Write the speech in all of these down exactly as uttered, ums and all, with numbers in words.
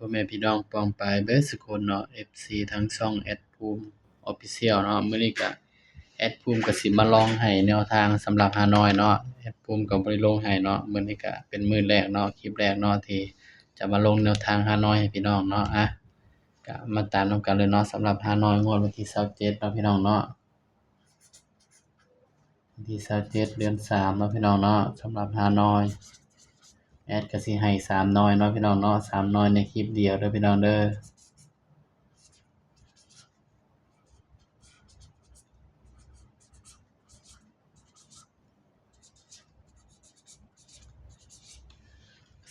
พ่อแม่พี่น้องป้องปายเบิดสุคนเนาะ เอฟซี ทั้งช่องแอดภูมิ Official เนาะ มื้อนี้ก็แอดภูมิก็สิมาลองให้แนวทางสำหรับฮานอยเนาะ แอดภูมิก็บ่ได้ลงให้เนาะ มื้อนี้ก็เป็นมื้อแรกเนาะ คลิปแรกเนาะ ที่จะมาลงแนวทางฮานอยให้พี่น้องเนาะ อ่ะ ก็มาตามนำกันเลยเนาะ สำหรับฮานอยงวดวันที่ซาวเจ็ดเนาะพี่น้องเนาะ วันที่ซาวเจ็ดเดือนสามเนาะพี่น้องเนาะ สำหรับฮานอย แอดก็สิให้สามหน่อยเนาะพี่น้องเนาะ สามหน่อยในคลิปเดียวเด้อพี่น้องเด้อ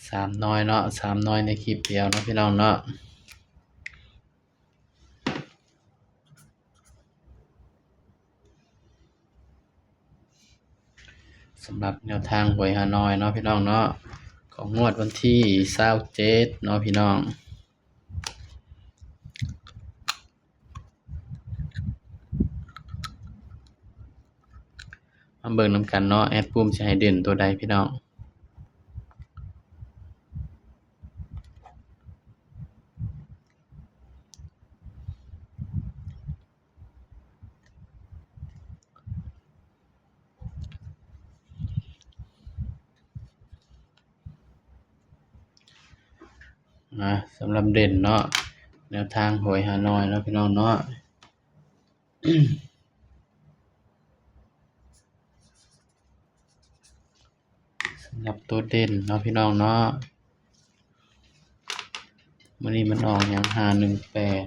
สามหน่อยเนาะ สามหน่อยในคลิปเดียวเนาะพี่น้องเนาะ สำหรับแนวทางหวยฮานอยเนาะพี่น้องเนาะ ของงวดวันที่ซาวเจ็ดเนาะพี่น้อง มาเบิ่งนำกันเนาะ แอดภูมิสิให้เด่นตัวใดพี่น้อง นะ สำหรับเด่นเนาะ แนวทางหวยฮานอยเนาะพี่น้องเนาะ สำหรับตัวเด่นเนาะพี่น้องเนาะ มื้อนี้มันออกหยัง ห้าหนึ่งแปด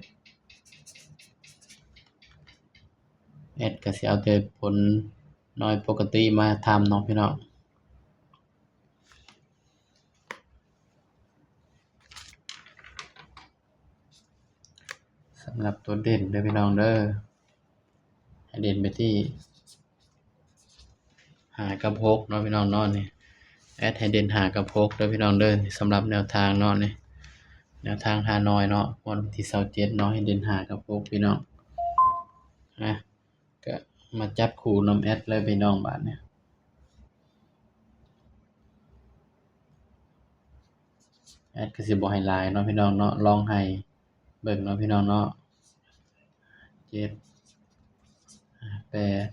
แอดก็สิเอาแต่ผลน้อยปกติมาทำเนาะพี่น้อง สำหรับตัวเด่นเด้อพี่น้องเด้อ ให้เด่นไปที่ห้ากับหกเนาะพี่น้องเนาะ นี่ แอดให้เด่นห้ากับหกเด้อพี่น้องเด้อ สำหรับแนวทางเนาะ นี่ แนวทางฮานอยเนาะ งวดวันที่ซาวเจ็ดเนาะ ให้เด่นห้ากับหกพี่น้อง นะ ก็มาจับคู่นำแอดเลยพี่น้อง บาดนี้ แอดก็สิบ่ให้หลายเนาะพี่น้องเนาะ ลองให้เบิ่งเนาะพี่น้องเนาะ เจ็ด แปด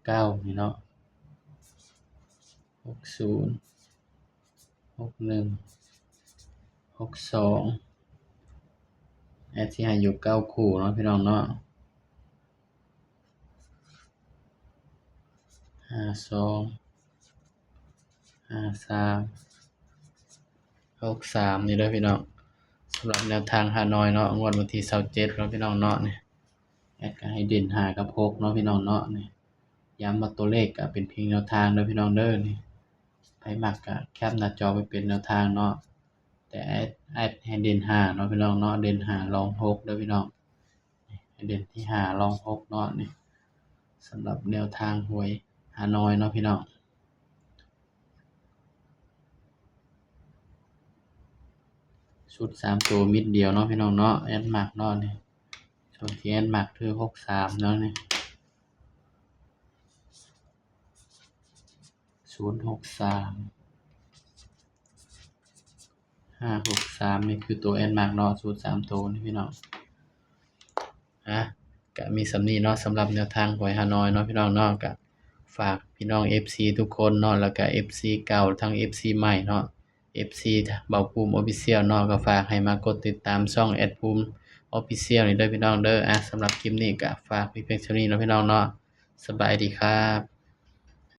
เก้า นี่เนาะ หกศูนย์ หกหนึ่ง หกสอง แอดสิให้อยู่เก้าคู่เนาะพี่น้องเนาะ ห้าสอง ห้าสาม หกสาม นี่เด้อพี่น้อง สำหรับแนวทางฮานอยเนาะ งวดวันที่ซาวเจ็ดเนาะพี่น้องเนาะ นี่ แอดก็ให้เด่นห้ากับหกเนาะพี่น้องเนาะ นี่ ย้ำว่าตัวเลขก็เป็นเพียงแนวทางเด้อพี่น้องเด้อ นี่ ไผมักก็แคปหน้าจอไว้เป็นแนวทางเนาะ แต่แอด แอดให้เด่นห้าเนาะพี่น้องเนาะ เด่นห้ารองหกเด้อพี่น้อง ให้เด่นที่ห้ารองหกเนาะ นี่ สำหรับแนวทางหวยฮานอยเนาะพี่น้อง ชุดสามตัวมิดเดียวเนาะพี่น้องเนาะ แอดมักเนาะ นี่ ส่วนที่แอดมักคือหกสามเนาะ นี่ ศูนย์หกสาม ห้าหกสาม นี่คือตัวแอดมักเนาะ ชุดสามตัวนี่พี่น้อง อ่ะ ก็มีส่ำนี้เนาะ สำหรับแนวทางหวยฮานอยเนาะพี่น้องเนาะ ก็ฝากพี่น้อง เอฟซี ทุกคนเนาะ แล้วก็ เอฟซี เก่า ทั้ง เอฟซี ใหม่เนาะ เอฟซี เบาภูมิ Official เนาะ ก็ฝากให้มากดติดตามช่องแอดภูมิ Official นี่เด้อพี่น้องเด้อ อ่ะ สำหรับคลิปนี้ก็ฝากไว้เพียงเท่านี้เนาะพี่น้องเนาะ สบายดีครับ